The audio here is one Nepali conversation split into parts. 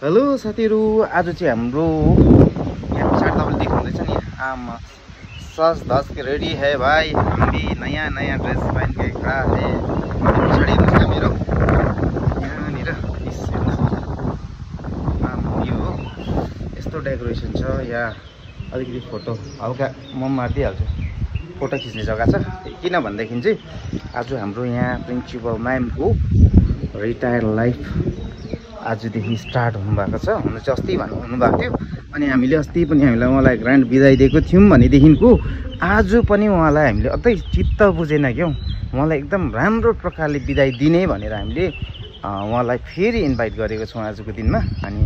हेलो साथीहरु, आज चाहिँ हाम्रो यहाँ पछाडि तपाईले देख्नुहुँदैछ नि, आमा सज धज के रेडी है भाई। हम भी नयाँ नयाँ ड्रेस पहन के खड़ा है। पछाडि हेर्नुस् न मेरो यहाँनिर यो यस्तो डेकोरेसन छ। यहाँ अलिकति फोटो हल्का म मारिदिइहाल्छु, फोटो खिच्ने जग्गा छ। किन भन्दाखेरि चाहिँ आज हाम्रो यहाँ प्रिन्सिपल म्यामको रिटायर लाइफ आजदेखि स्टार्ट हुनुभएको छ। हुन चाहिँ अस्ति हुनुभएको थियो, अनि हामीले अस्ति पनि हामीलाई उहाँलाई ग्रान्ड बिदाई दिएको थियौँ भनेदेखिको आज पनि उहाँलाई हामीले अझै चित्त बुझेन क्यौ। उहाँलाई एकदम राम्रो प्रकारले बिदाई दिने भनेर हामीले उहाँलाई फेरि इन्भाइट गरेको छौँ आजको दिनमा। अनि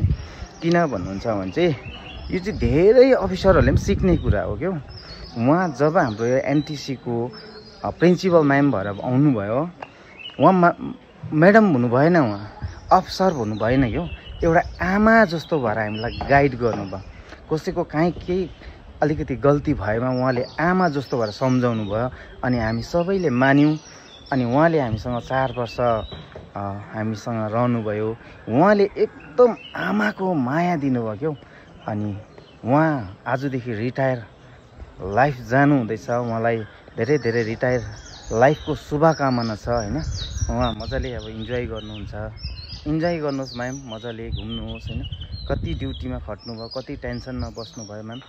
किन भन्नुहुन्छ भने चाहिँ यो चाहिँ धेरै अफिसरहरूले पनि सिक्ने कुरा हो क्यौ। उहाँ जब हाम्रो एनटिसीको प्रिन्सिपल म्याम भएर आउनुभयो, उहाँ म्याडम हुनु भएन, उहाँ अफसर हुनु भएन क्यौ। एउटा आमा जस्तो भएर हामीलाई गाइड गर्नुभयो। कसैको काहीँ केही अलिकति गल्ती भएमा उहाँले आमा जस्तो भएर सम्झाउनु भयो, अनि हामी सबैले मान्यौँ। अनि उहाँले हामीसँग 4 वर्ष हामीसँग रहनुभयो। उहाँले एकदम आमाको माया दिनुभयो क्यौ। अनि उहाँ आजदेखि रिटायर लाइफ जानु हुँदैछ। उहाँलाई धेरै धेरै रिटायर लाइफको शुभकामना छ हैन। उहाँ मजाले अब इन्जोय गर्नुहुन्छ। इन्जोय गर्नुहोस् म्याम, मजाले घुम्नुहोस् हैन। कति ड्युटीमा खट्नुभयो, कति टेन्सनमा बस्नुभयो म्याम।